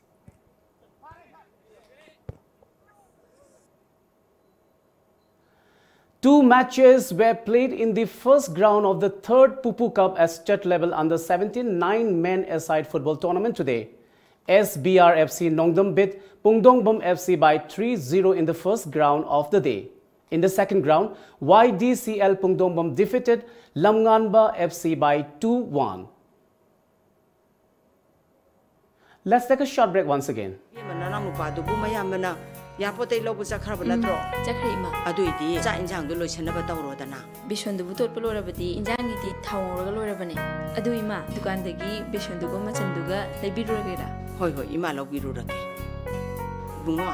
Two matches were played in the first round of the third Pupu Cup at state level under seventeen nine men aside football tournament today. S B R F C Nongdam beat Pungdongbam F C by three zero in the first round of the day. In the second round, Y D C L Pungdongbam defeated Lamnganba F C by two one. Let's take a short break once again. ꯅꯨꯄꯥꯗꯨꯕꯨ ꯃꯌꯥꯝꯕꯅ ꯌꯥꯄꯣꯠꯇꯩ ꯂꯧꯕ ꯆꯠꯈ꯭ꯔꯕ ꯎꯝ, ꯅꯠꯇ꯭ꯔꯣ? ꯆꯠꯈ꯭ꯔꯦ, ꯏꯃꯥ꯫ ꯑꯗꯨꯏꯗꯤ ꯆꯥꯛ ꯏꯟꯁꯥꯡꯗꯣ ꯂꯣꯏꯁꯟꯅꯕ ꯇꯧꯔꯣꯗꯅ꯫ ꯕꯦꯁꯣꯟꯗꯨꯕꯨ ꯇꯣꯠꯄ ꯂꯣꯏꯔꯕꯗꯤ ꯏꯟꯖꯥꯡꯒꯤꯗꯤ ꯊꯥꯎ ꯉꯧꯔꯒ ꯂꯣꯏꯔꯕꯅꯦ꯫ ꯑꯗꯨ ꯏꯃꯥ, ꯗꯨꯀꯥꯟꯗꯒꯤ ꯕꯦꯁꯣꯟꯗꯨꯒ ꯃꯆꯟꯗꯨꯒ ꯂꯩꯕꯤꯔꯨꯔꯒꯦꯔꯥ? ꯍꯣꯏ, ꯍꯣꯏ, ꯏꯃꯥ ꯂꯧꯕꯤꯔꯨꯔꯒꯦ꯫ ꯏꯕꯨꯡꯉꯣ,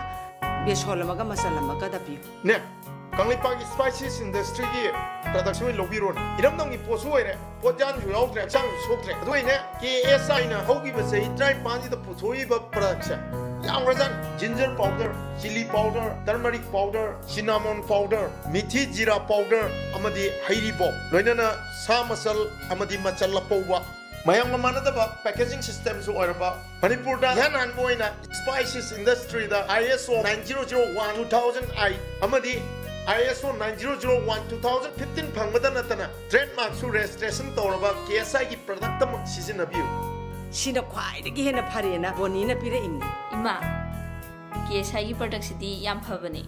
ꯕꯦꯁꯣꯟ ꯑꯃꯒ ꯃꯆꯜ ꯑꯃꯒꯗ ꯄꯤꯌꯨ꯫ ꯅꯦ, ꯀꯪꯂꯩꯄꯥꯛꯀꯤ spices industryꯒꯤ product ꯑꯣꯏꯅ ꯂꯧꯕꯤꯔꯣꯅꯦ꯫ ꯏꯔꯝꯗꯝꯒꯤ ꯄꯣꯠꯁꯨ ꯑꯣꯏꯔꯦ, ꯄꯣꯠꯌꯥꯟꯁꯨ ꯌꯥꯎꯗ꯭ꯔꯦ, ꯍꯛꯆꯥꯡꯁꯨ ꯁꯣꯛꯇ꯭ꯔꯦ꯫ ꯑꯗꯨ ꯑꯩꯅꯦ, ꯀꯦ ꯑꯦꯁ ꯑꯥꯏꯅ ꯍꯧꯈꯤꯕ ꯆꯍꯤ ꯇꯔꯥꯅꯤꯄꯥꯟꯁꯤꯗ ꯄꯨꯊꯣꯛꯏꯕ productꯁꯦ ꯌꯥꯝꯈ꯭ꯔꯖꯥꯠꯅꯤ꯫ Ginger powder, chilli powder, turmeric powder, cinnamon powder, ꯃꯤꯊꯤ ꯖꯤꯔꯥ powder ꯑꯃꯗꯤ ꯍꯩꯔꯤꯕꯣꯞ, ꯂꯣꯏꯅꯅ ꯁꯥ ꯃꯆꯜ ꯑꯃꯗꯤ ꯃꯆꯜ ꯑꯄꯧꯕ, ꯃꯌꯥꯝꯒ ꯃꯥꯟꯅꯗꯕ packaging systemꯁꯨ ꯑꯣꯏꯔꯕ, ꯃꯅꯤꯄꯨꯔꯗ ꯏꯍꯥꯟ ꯍꯥꯟꯕ ꯑꯣꯏꯅ spices industryꯗ I S O nine zero zero one two thousand eight ꯑꯃꯗꯤ I S O nine zero zero one two thousand fifteen ꯐꯪꯕꯗ ꯅꯠꯇꯅ trademarkꯁꯨ registration ꯇꯧꯔꯕ ꯀꯦ ꯑꯦꯁ ꯑꯥꯏꯒꯤ product ꯑꯃ ꯁꯤꯖꯤꯟꯅꯕꯤꯌꯨ꯫ ꯁꯤꯅ ꯈ꯭ꯋꯥꯏꯗꯒꯤ ꯍꯦꯟꯅ ꯐꯔꯦꯅ ꯕꯣꯅꯤꯅ ꯄꯤꯔꯛꯏꯅꯤ꯫ ꯏꯃꯥ, ꯀꯦ ꯑꯦꯁ ꯑꯥꯏꯒꯤ productꯁꯤꯗꯤ ꯌꯥꯝ ꯐꯕꯅꯦ꯫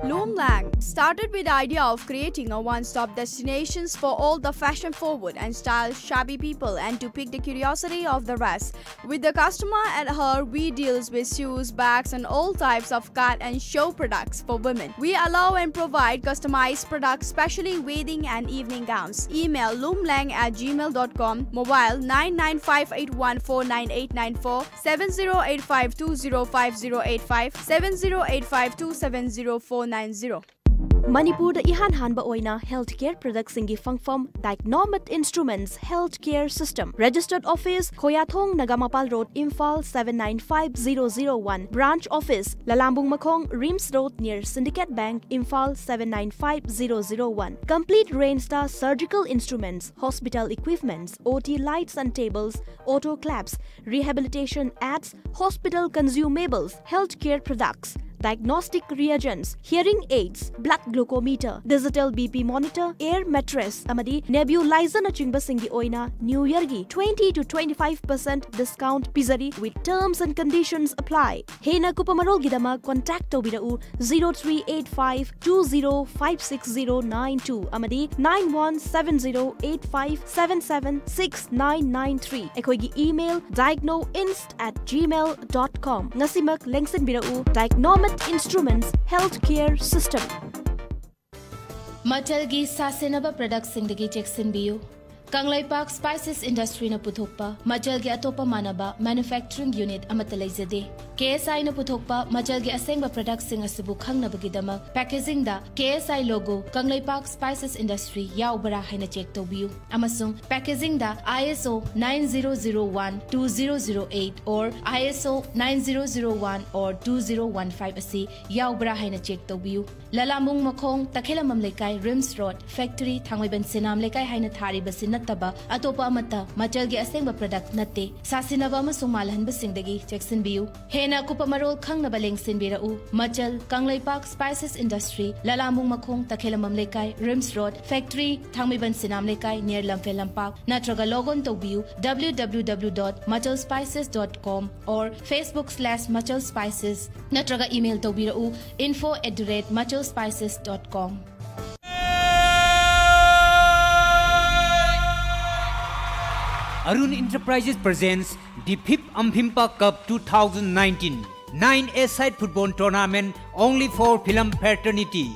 Loomlang started with the idea of creating a one-stop destinations for all the fashion-forward and style-savvy people and to pique the curiosity of the rest. With the customer at heart, we deals with shoes, bags, and all types of cut and show products for women. We allow and provide customized products, specially wedding and evening gowns. Email loomlang at gmail dot com. Mobile nine nine five eight one four nine eight nine four, seven zero eight five two zero five zero eight five, seven zero eight five two seven zero four nine zero. ꯃꯅꯤꯄꯨꯔꯗ ꯏꯍꯥꯟ ꯍꯥꯟꯕ ꯑꯣꯏꯅ health care productꯁꯤꯡꯒꯤ ꯐꯪꯐꯝ Dicnomate Instruments Health Care System. Registered office, ꯈꯣꯌꯥꯊꯣꯡ, Nagamapal Road, Imphal seven nine five zero zero one. Branch office, ꯂꯂꯥꯝꯕꯨꯡ ꯃꯈꯣꯡ, RIMS Road near Syndicate Bank, Imphal seven nine five zero zero one. Complete range the surgical instruments, hospital equipments, O T lights and tables, autoclaves, rehabilitation aids, hospital consumables, healthcare products. diagnostic reagents, hearing aids, blood glucometer, digital B P monitor, air mattress ꯑꯃꯗꯤ nebulizerꯅꯆꯤꯡꯕꯁꯤꯡꯒꯤ ꯑꯣꯏꯅ New Yearꯒꯤ twenty to twenty five percent discount ꯄꯤꯖꯔꯤ, with terms and conditions apply. ꯍꯦꯟꯅ ꯀꯨꯞꯄ ꯃꯔꯣꯜꯒꯤꯗꯃꯛ contact ꯇꯧꯕꯤꯔꯛꯎ zero three eight five two zero five six zero nine two ꯑꯃꯗꯤ nine one seven zero eight five seven seven six nine nine three꯫ ꯑꯩꯈꯣꯏꯒꯤ email diagnoinst at gmail dot com꯫ ꯉꯁꯤꯃꯛ ꯂꯦꯡꯁꯤꯟꯕꯤꯔꯛꯎ Dicnomate Instruments Healthcare System꯫ ꯃꯆꯜꯒꯤ ꯁꯥꯁꯤꯟꯅꯕ productꯁꯤꯡꯗꯒꯤ ꯆꯦꯛꯁꯤꯟꯕꯤꯌꯨ꯫ Kangleipak Spices Industryꯅ ꯄꯨꯊꯣꯛꯄ ꯃꯆꯜꯒꯤ ꯑꯇꯣꯞꯄ ꯃꯥꯟꯅꯕ manufacturing unit ꯑꯃꯠꯇ ꯂꯩꯖꯗꯦ꯫ KSIꯅ ꯄꯨꯊꯣꯛꯄ ꯃꯆꯜꯒꯤ ꯑꯁꯦꯡꯕ productꯁꯤꯡ ꯑꯁꯤꯕꯨ ꯈꯪꯅꯕꯒꯤꯗꯃꯛ packagingꯗ KSI logo, Kangleipak Spices Industry ꯌꯥꯎꯕ꯭ꯔꯥ ꯍꯥꯏꯅ check ꯇꯧꯕꯤꯌꯨ, ꯑꯃꯁꯨꯡ packagingꯗ ISO nine zero zero one two zero zero eight or ISO nine zero zero one or two zero one five ꯑꯁꯤ ꯌꯥꯎꯕ꯭ꯔꯥ ꯍꯥꯏꯅ check ꯇꯧꯕꯤꯌꯨ꯫ ꯂꯂꯥꯃꯨꯡ ꯃꯈꯣꯡ, ꯇꯈꯦꯂꯝꯕꯝ ꯂꯩꯀꯥꯏ, RIMS Road, factory, ꯊꯥꯡꯃꯩꯕꯟ ꯁꯤꯅꯥꯝ ꯂꯩꯀꯥꯏ ꯍꯥꯏꯅ ꯊꯥꯔꯤꯕꯁꯤ ꯅꯠꯇꯕ ꯑꯇꯣꯞꯄ ꯑꯃꯠꯇ ꯃꯆꯜꯒꯤ ꯑꯁꯦꯡꯕ product ꯅꯠꯇꯦ꯫ ꯁꯥꯁꯤꯟꯅꯕ ꯑꯃꯁꯨꯡ ꯃꯥꯜꯍꯟꯕꯁꯤꯡꯗꯒꯤ ꯆꯦꯛꯁꯤꯟꯕꯤꯌꯨ꯫ ꯍꯦꯟꯅ ꯑꯀꯨꯞꯄ ꯃꯔꯣꯜ ꯈꯪꯅꯕ ꯂꯦꯡꯁꯤꯟꯕꯤꯔꯛꯎ꯫ ꯃꯆꯜ, ꯀꯪꯂꯩꯄꯥꯛ Spices Industry, ꯂꯂꯥꯃꯨꯡ ꯃꯈꯣꯡ, ꯇꯈꯦꯂꯝꯕꯝ ꯂꯩꯀꯥꯏ, RIMS Road, factory, ꯊꯥꯡꯃꯩꯕꯟ ꯁꯤꯅꯥꯝ ꯂꯩꯀꯥꯏ, near ꯂꯝꯐꯦꯜ ꯂꯝꯄꯥꯛ꯫ ꯅꯠꯇ꯭ꯔꯒ log on ꯇꯧꯕꯤꯌꯨ W W W dot machal spices dot com or Facebook slash machal spices꯫ ꯅꯠꯇ꯭ꯔꯒ email ꯇꯧꯕꯤꯔꯛꯎ info at the rate machal spices dot com꯫ Arun Enterprises presents the fifth Amphimpa Cup two thousand nineteen nine-a-side football tournament only for film fraternity.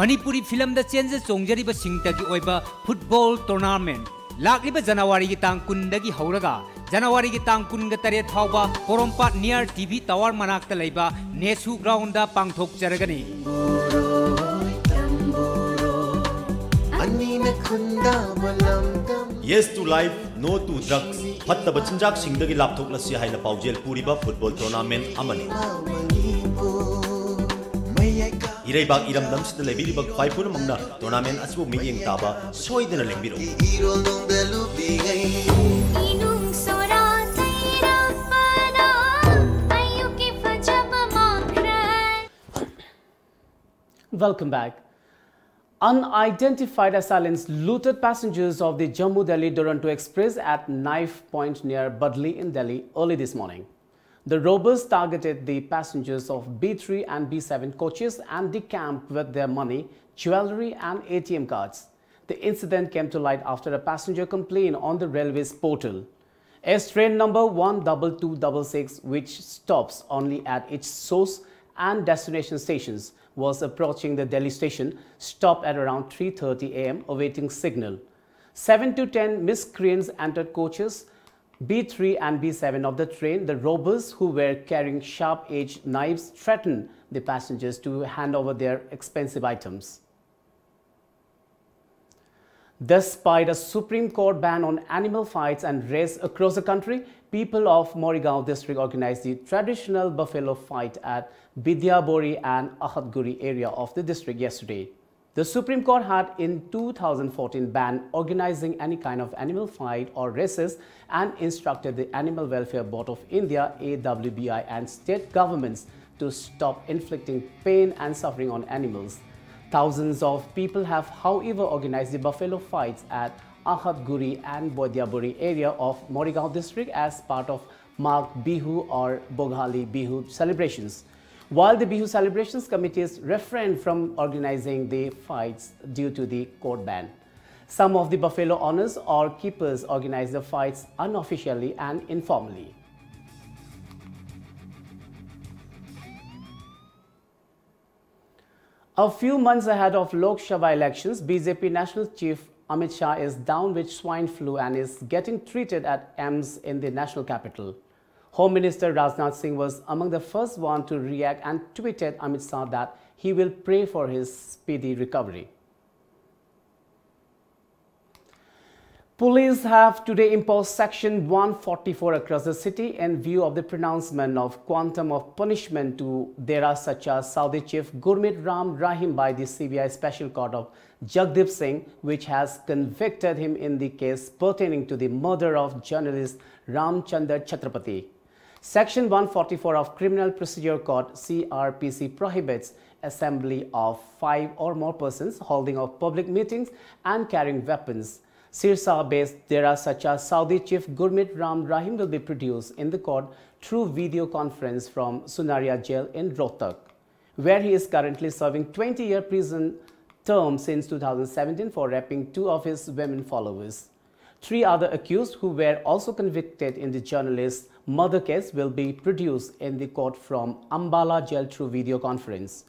Manipuri ꯐꯤꯂꯝꯗ ꯆꯦꯟꯖ ꯆꯣꯡꯖꯔꯤꯕꯁꯤꯡꯇꯒꯤ ꯑꯣꯏꯕ football tournament꯫ ꯂꯥꯛꯂꯤꯕ ꯖꯅꯋꯥꯔꯤꯒꯤ ꯇꯥꯡ ꯀꯨꯟꯗꯒꯤ ꯍꯧꯔꯒ ꯖꯅꯋꯥꯔꯤꯒꯤ ꯇꯥꯡ ꯀꯨꯟꯒ ꯇꯔꯦꯠ ꯐꯥꯎꯕ ꯄꯣꯔꯣꯝꯄꯥꯠ near T V Tower ꯃꯅꯥꯛꯇ ꯂꯩꯕ ꯅꯦꯁꯨ groundꯗ ꯄꯥꯡꯊꯣꯛꯆꯔꯒꯅꯤ꯫ Yes to life, no to drugs꯫ ꯐꯠꯇꯕ ꯆꯤꯟꯖꯥꯛꯁꯤꯡꯗꯒꯤ ꯂꯥꯞꯊꯣꯛꯂꯁꯤ ꯍꯥꯏꯅ ꯄꯥꯎꯖꯦꯜ ꯄꯨꯔꯤꯕ football tournament ꯑꯃꯅꯤ꯫ ꯏꯔꯩꯕꯥꯛ ꯏꯔꯝꯗꯝꯁꯤꯗ ꯂꯩꯕꯤꯔꯤꯕ ꯈ꯭ꯋꯥꯏ ꯄꯨꯝꯅꯃꯛꯅ tournament ꯑꯁꯤꯕꯨ ꯃꯤꯠꯌꯦꯡ ꯇꯥꯕ ꯁꯣꯏꯗꯅ ꯂꯦꯡꯕꯤꯔꯛꯎ꯫ ꯏꯔꯣꯜ ꯅꯣꯡꯗ ꯂꯨꯞꯂꯤꯉꯩ ꯏꯅꯨꯡ ꯁꯣꯔꯥ ꯁꯩꯔꯥꯛꯄꯅ ꯑꯌꯨꯛꯀꯤ ꯐꯖꯕ ꯃꯥꯡꯈ꯭ꯔꯦ꯫ Welcome back. Unidentified assailants looted passengers of the Jammu Delhi Duronto Express at knife point near Badli in Delhi early this morning. The robbers targeted the passengers of B three and B seven coaches and decamped with their money, jewelry, and A T M cards. The incident came to light after a passenger complained on the railway's portal. As train number one double two double six, which stops only at its source and destination stations, was approaching the Delhi station, stopped at around three thirty a m awaiting signal. Seven to ten miscreants entered coaches B three and B seven of the train. The robbers, who were carrying sharp-edged knives, threatened the passengers to hand over their expensive items. Despite a Supreme Court ban on animal fights and raids across the country, people of Morigaon district organized the traditional buffalo fight at Bidyabori and Ahatguri area of the district yesterday. The Supreme Court had in two thousand fourteen banned organizing any kind of animal fight or races and instructed the Animal Welfare Board of India, A W B I, and state governments to stop inflicting pain and suffering on animals. Thousands of people have, however, organized the buffalo fights at Ahatguri and Boidyaburi area of Morigaon district as part of Magh Bihu or Bhogali Bihu celebrations. While the Bihu celebrations committees refrained from organizing the fights due to the court ban. Some of the buffalo owners or keepers organized the fights unofficially and informally. A few months ahead of Lok Sabha elections, B J P National Chief Amit Shah is down with swine flu and is getting treated at AIIMS in the national capital. Home Minister Rajnath Singh was among the first one to react and tweeted Amit Shah that he will pray for his speedy recovery. Police have today imposed Section one forty-four across the city in view of the pronouncement of quantum of punishment to Dera Sacha Saudi chief Gurmeet Ram Rahim by the C B I Special Court of Jagdeep Singh, which has convicted him in the case pertaining to the murder of journalist Ramchandar Chhatrapati. Section one forty-four of Criminal Procedure Code, C R P C, prohibits assembly of five or more persons, holding of public meetings, and carrying weapons. Sirsa-based Dera Sacha Saudi chief Gurmeet Ram Rahim will be produced in the court through video conference from Sunaria Jail in Rohtak, where he is currently serving twenty-year prison term since two thousand seventeen for raping two of his women followers. Three other accused who were also convicted in the journalist's murder case will be produced in the court from Ambala jail through video conference.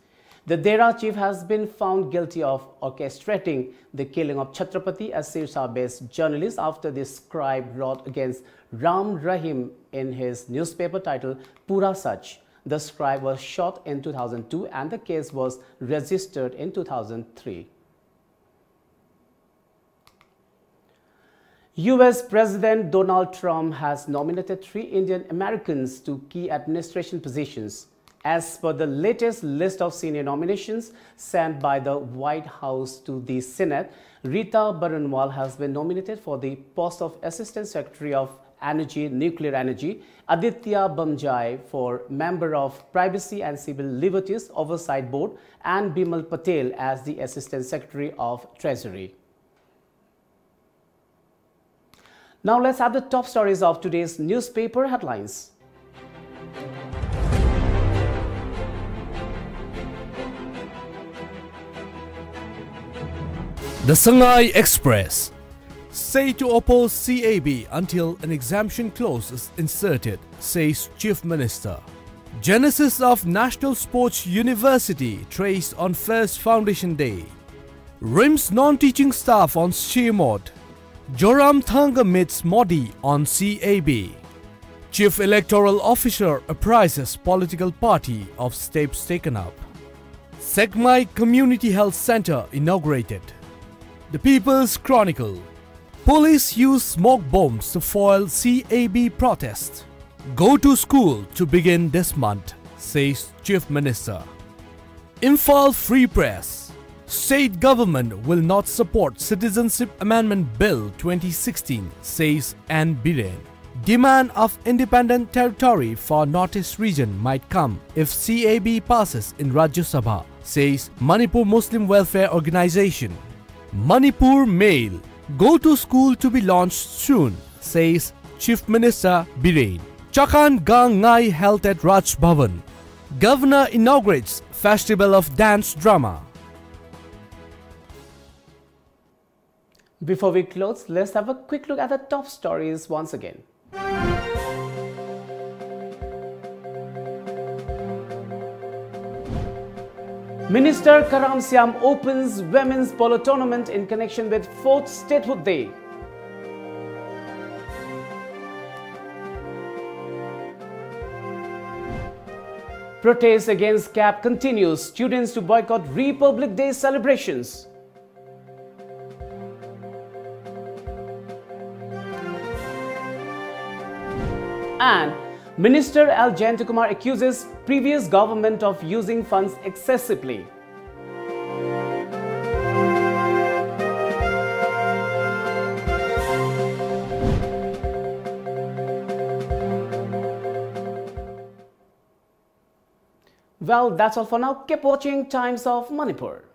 The Dera chief has been found guilty of orchestrating the killing of Chhatrapati, a Sirsa-based journalist, after the scribe wrote against Ram Rahim in his newspaper titled Pura Sach. The scribe was shot in two thousand two and the case was registered in two thousand three. U S President Donald Trump has nominated three Indian Americans to key administration positions. As per the latest list of senior nominations sent by the White House to the Senate, Rita Baranwal has been nominated for the post of Assistant Secretary of Energy, Nuclear Energy, Aditya Bamjai for member of Privacy and Civil Liberties Oversight Board, and Bimal Patel as the Assistant Secretary of Treasury. Now let's have the top stories of today's newspaper headlines. The Sangai Express. Say to oppose C A B until an exemption clause is inserted, says Chief Minister. Genesis of National Sports University traced on first foundation day. RIMS non-teaching staff on Shrimod. Zoramthanga meets Modi on C A B. Chief Electoral Officer apprises political party of steps taken up. Sekmai Community Health Center inaugurated. The People's Chronicle. Police use smoke bombs to foil C A B protest. Go to school to begin this month, says Chief Minister. Imphal Free Press. State government will not support Citizenship Amendment Bill twenty sixteen, says N Biren. Demand of independent territory for Northeast region might come if C A B passes in Rajya Sabha, says Manipur Muslim Welfare Organization. Manipur Mail, go to school to be launched soon, says Chief Minister Biren. Chakan Gang Ngai held at Raj Bhavan. Governor inaugurates Festival of Dance Drama. Before we close, let's have a quick look at the top stories once again. Minister Karam Siam opens Women's Polo Tournament in connection with fourth Statehood Day. Protest against CAB continues. Students to boycott Republic Day celebrations. And Minister L Jayantakumar accuses previous government of using funds excessively. Well, that's all for now. Keep watching Times of Manipur.